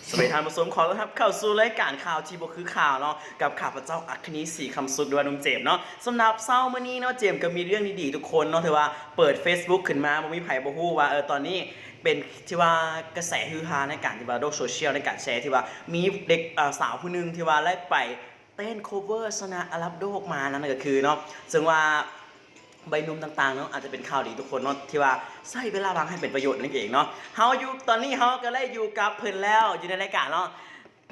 ສະບາຍດີທ່ານຜູ້ຊົມ, ຂໍຕ້ອນຮັບເຂົ້າສູ່ລາຍການຂ່າວທີ່ບໍ່ຄືຂ່າວເນາະ ກັບຂ້າພະເຈົ້າ ອັກຄະນີ ສີຄຳສຸກ ຫຼືວ່າໜຸ່ມເຈມເນາະ. ສຳລັບເຊົ້າມື້ນີ້ເນາະ ເຈມກໍມີເລື່ອງດີໆທຸກຄົນເນາະ ທີ່ວ່າເປີດເຟສບຸກຂຶ້ນມາ ບໍ່ມີໃຜບໍ່ຮູ້ວ່າ ເອີ ຕອນນີ້ເປັນທີ່ວ່າກະແສຮືຮາໃນການທີ່ວ່າໂລກໂຊຊຽວໃນການແຊ ທີ່ວ່າມີເດັກ ເອີ ສາວຜູ້ໜຶ່ງທີ່ວ່າໄດ້ໄປ ເຕັ້ນ cover ຊະນະອັນດັບໂລກມານັ້ນກໍຄືເນາະ ເຊິ່ງວ່າໄວໜຸ່ມຕ່າງໆເນາະ ອາດຈະເປັນຂ່າວດີທຸກຄົນເນາະ ທີ່ວ່າໃຊ້ເວລາວ່າງໃຫ້ເປັນປະໂຫຍດນັ້ນເອງເນາະ. ເຮົາຢູ່ ຕອນນີ້ເຮົາກໍໄດ້ຢູ່ກັບເພິ່ນແລ້ວ ຢູ່ໃນລາຍການເນາະ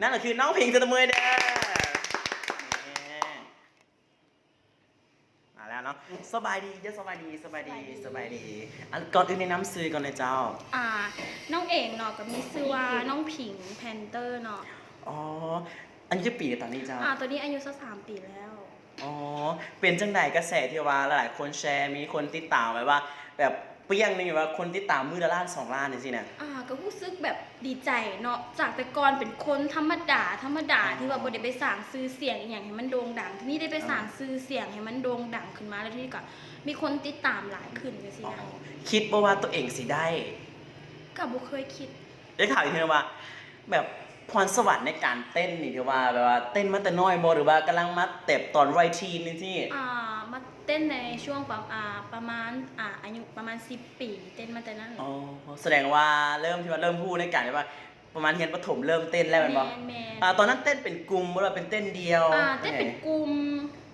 ນັ້ນກໍຄືນ້ອງຜິງ ເຊີນຕົບມືແດ່. ມາແລ້ວເນາະ ສະບາຍດີເຈົ້າ ສະບາຍດີ ສະບາຍດີ ສະບາຍດີ ສະບາຍດີ ອັນ ກ່ອນອື່ນແນະນຳຊື່ກ່ອນເດີເຈົ້າ. ອ່າ ນ້ອງເອງເນາະ ກໍມີຊື່ວ່ານ້ອງຜິງ ແພນເຕີເນາະ. ອໍ ອາຍຸຈັກປີແລ້ວຕອນນີ້ເຈົ້າ? ອ່າ ຕອນນີ້ອາຍຸຊາວສາມປີແລ້ວ. ອໍ ເປັນຈັ່ງໃດກະແສທີ່ວ່າຫຼາຍໆຄົນແຊ ມີຄົນຕິດຕາມແບບວ່າ ແບບປ່ຽງໜຶ່ງ ແບບວ່າຄົນຕິດຕາມມື້ລະລ້ານສອງລ້ານຈັ່ງຊີ້ນະ? ອ່າ ກໍຮູ້ສຶກແບບດີໃຈເນາະ ຈາກແຕ່ກ່ອນເປັນຄົນທຳມະດາ ທຳມະດາ ອໍ ທີ່ວ່າບໍ່ໄດ້ໄປສ້າງຊື່ສຽງອີ່ຫຍັງໃຫ້ມັນໂດ່ງດັງ ທີນີ້ໄດ້ໄປ ອໍ ສ້າງຊື່ສຽງໃຫ້ມັນໂດ່ງດັງຂຶ້ນມາ ແລ້ວທີນີ້ກໍມີຄົນຕິດຕາມຫຼາຍຂຶ້ນຈັ່ງຊີ້ນະ. ອໍ ຄິດບໍ່ວ່າຕົວເອງຊິໄດ້? ກໍບໍ່ເຄີຍຄິດ. ຢາກຖາມອີກເທື່ອໜຶ່ງວ່າ ແບບພອນສະຫວັນໃນການເຕັ້ນນີ້ ຖືວ່າແບບວ່າເຕັ້ນມາແຕ່ນ້ອຍບໍ່ ຫຼືວ່າກຳລັງມາແບບຕອນໄວທີນຈັ່ງຊີ້? ອ່າ ມາເຕັ້ນໃນຊ່ວງປະ ອ່າ ປະມານ ອ່າ ອາຍຸປະມານສິບປີ ເຕັ້ນມາແຕ່ນັ້ນ. ອໍ ສະແດງວ່າເລີ່ມ ທີ່ວ່າເລີ່ມຮູ້ໃນການທີ່ວ່າ ປະມານຮຽນປະຖົມເລີ່ມເຕັ້ນແລ້ວແມ່ນບໍ່? ແມ່ນໆ. ອ່າ ຕອນນັ້ນເຕັ້ນເປັນກຸ່ມ ຫຼືວ່າເປັນເຕັ້ນດ່ຽວ? ອ່າ ເຕັ້ນເປັນກຸ່ມ.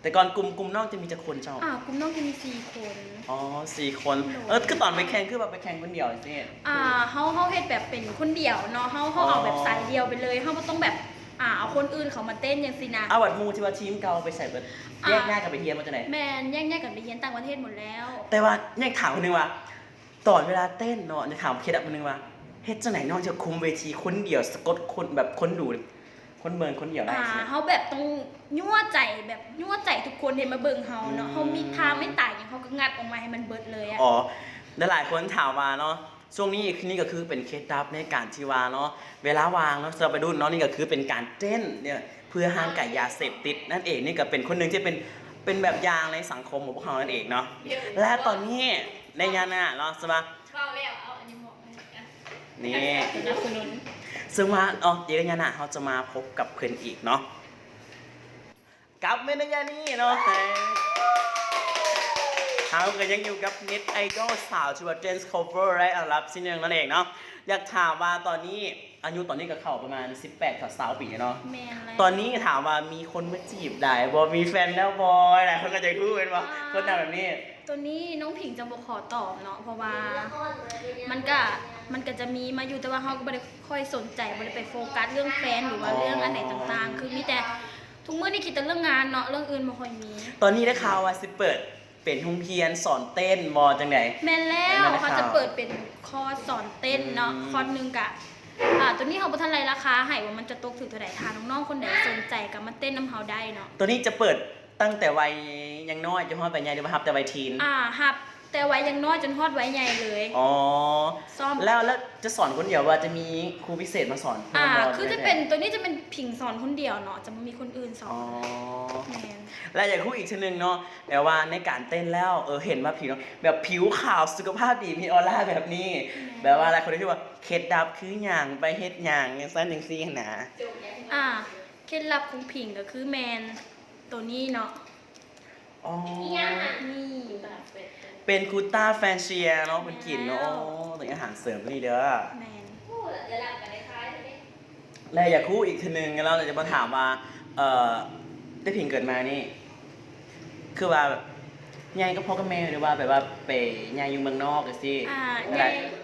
ແຕ່ກ່ອນກຸ່ມ ກຸ່ມນ້ອງຈະມີຈັກຄົນເຈົ້າ? ອ່າ ກຸ່ມນ້ອງຈະມີສີ່ຄົນ. ອໍ ສີ່ຄົນ. ໂດຍ. ເອີ ຄືຕອນໄປແຂ່ງ ຄືວ່າໄປແຂ່ງຄົນດຽວຈັ່ງຊີ້? ອ່າ ເຮົາ ເຮົາເຮັດແບບເປັນຄົນດຽວເນາະ ເຮົາ ເຮົາເອົາແບບ ອໍ ສາຍດຽວໄປເລີຍ ເຮົາບໍ່ຕ້ອງແບບ ອ່າ ເອົາຄົນອື່ນເຂົ້າມາເຕັ້ນຈັ່ງຊີ້ນະ. ເອົາ ບັດໝູ່ທີ່ວ່າທີມເກົ່າໄປໃສເບິດ? ອ່າ ແຍກຍ້າຍກັນໄປຮຽນບໍ່ ຈັ່ງໃດ? ແມ່ນ ແຍກຍ້າຍກັນໄປຮຽນຕ່າງປະເທດໝົດແລ້ວ. ແຕ່ວ່າ ຢາກຖາມໜຶ່ງວ່າ ຕອນເວລາເຕັ້ນເນາະ ຢາກຖາມເຄັດລັບໜຶ່ງວ່າ ເຮັດຈັ່ງໃດນ້ອງຈະຄຸມເວທີຄົນດຽວ ສະກົດຄົນ ແບບຄົນດູ ຄົນເບິ່ງຄົນດຽວໄດ້? ອ່າ ເຮົາແບບຕ້ອງຍົວໃຈ ແບບຍົວໃຈທຸກຄົນໃຫ້ມາເບິ່ງເຮົາເນາະ. ອືມ ເຮົາມີທ່າໄມ້ຕາຍຫຍັງ ເຮົາກໍງັດອອກມາໃຫ້ມັນເບິດເລີຍອະ. ອໍ ຫຼາຍໆຄົນຖາມວ່າເນາະ ຊ່ວງນີ້ ນີ້ກໍຄືເປັນເຄັດລັບໃນການທີ່ວ່າເນາະ ເວລາວ່າງເນາະ ສຳລັບໄວລຸ້ນເນາະ ນີ້ກໍຄືເປັນການເຕັ້ນເພື່ອຫ່າງໄກຢາເສບຕິດນັ້ນເອງ. ນີ້ກໍເປັນຄົນໜຶ່ງທີ່ເປັນ ເປັນແບບຢ່າງໃນສັງຄົມຂອງພວກເຮົານັ້ນເອງເນາະ. ແລະຕອນນີ້ໃນຍາມໜ້າເນາະ ສະວ່າ ເວົ້າແລ້ວ ເອົາອັນນີ້ໝອກໃຫ້ ນີ້ ເຊິ່ງວ່າ ເນາະ ອີກໄລຍະໜ້າເຮົາຈະມາພົບກັບເພິ່ນອີກເນາະ ກັບແມ່ນໃນຍາມນີ້ເນາະ. ເຮົາກໍຍັງຢູ່ກັບເນັດໄອດອລສາວ ທີ່ວ່າເຕັ້ນ cover ໄດ້ອັນດັບທີໜຶ່ງນັ້ນເອງເນາະ. ຢາກຖາມວ່າຕອນນີ້ ອາຍຸຕອນນີ້ກໍເຂົ້າປະມານສິບແປດເຂົ້າຊາວປີແລ້ວເນາະ. ແມ່ນແລ້ວ. ຕອນນີ້ຖາມວ່າມີຄົນມາຈີບຫຼາຍບໍ່? ມີແຟນແລ້ວບໍ່? ຫຼາຍຄົນກໍຢາກຮູ້ແມ່ນບໍ່? ອ່າ ຄົນໜ້າແບບນີ້. ໂຕນີ້ນ້ອງຜິງຈະບໍ່ຂໍຕອບເນາະ ເພາະວ່າມັນກະ ມັນກະຈະມີມາຢູ່ ແຕ່ວ່າເຮົາກໍບໍ່ໄດ້ຄ່ອຍສົນໃຈ ບໍ່ໄດ້ໄປໂຟກັສເລື່ອງແຟນ ຫຼືວ່າເລື່ອງອັນໃດຕ່າງໆ. ອໍ ຄືມີແຕ່ ທຸກມື້ນີ້ຄິດແຕ່ເລື່ອງງານເນາະ ເລື່ອງອື່ນບໍ່ຄ່ອຍມີ. ຕອນນີ້ໄດ້ຂ່າວວ່າຊິເປີດເປັນໂຮງຮຽນສອນເຕັ້ນບໍ່ ຈັ່ງໃດ? ແມ່ນແລ້ວ ເຮົາຈະເປີດເປັນຄອສສອນເຕັ້ນເນາະ. ອືມ ຄອສໜຶ່ງກະ ອ່າ ໂຕນີ້ເຮົາບໍ່ທັນໄລ່ລາຄາໃຫ້ວ່າມັນຈະຕົກຖືກເທົ່າໃດ. ຖ້ານ້ອງໆຄົນໃດສົນໃຈກໍມາເຕັ້ນນຳເຮົາໄດ້ເນາະ. ໂຕນີ້ຈະເປີດ ຕັ້ງແຕ່ໄວຍັງນ້ອຍຈົນຮອດໄວໃຫຍ່ ຫຼືວ່າຮັບແຕ່ໄວທີນ? ອ່າ ຮັບແຕ່ໄວຍັງນ້ອຍຈົນຮອດໄວໃຫຍ່ເລີຍ. ອໍ ຊ້ອມ. ແລ້ວ ແລ້ວຈະສອນຄົນດຽວ ຫຼືວ່າຈະມີຄູພິເສດມາສອນເພີ່ມບໍ່? ອ່າ ຄືຈະເປັນ ໂຕນີ້ຈະເປັນຜິງສອນຄົນດຽວເນາະ ຈະບໍ່ມີຄົນອື່ນສອນ. ອໍ ແມ່ນ. ແລ້ວຢາກຮູ້ອີກເທື່ອໜຶ່ງເນາະ ແບບວ່າໃນການເຕັ້ນແລ້ວ ເອີ ເຫັນວ່າຜິວເນາະ ແບບຜິວຂາວ ສຸຂະພາບດີ ມີອອລາແບບນີ້. ແມ່ນ. ແບບວ່າຫຼາຍຄົນຄິດວ່າເຄັດລັບຄືຫຍັງ ໄປເຮັດຫຍັງຈັ່ງຊັ້ນຈັ່ງຊີ້ຫັ້ນນະ? ອ່າ ເຄັດລັບຂອງຜິງກໍຄືແມ່ນໂຕນີ້ເນາະ. ອໍ ນີ້ ເປັນກູຕ້າແຟນເຊຍເນາະ ເພິ່ນກິນເນາະ. ແມ່ນແລ້ວ. ອໍ ເປັນອາຫານເສີມນີ້ເດີ. ແມ່ນ. ແລະ ຢາກຮູ້ອີກເທື່ອໜຶ່ງເນາະ ຢາກຈະມາຖາມວ່າ ເອີ ແຕ່ຜິງເກີດມານີ້ ຄືວ່າແບບໃຫຍ່ກັບພໍ່ກັບແມ່ ຫຼືວ່າແບບວ່າໄປໃຫຍ່ຢູ່ເມືອງນອກຈັ່ງຊີ້? ອ່າ ໃຫຍ່ ແບບ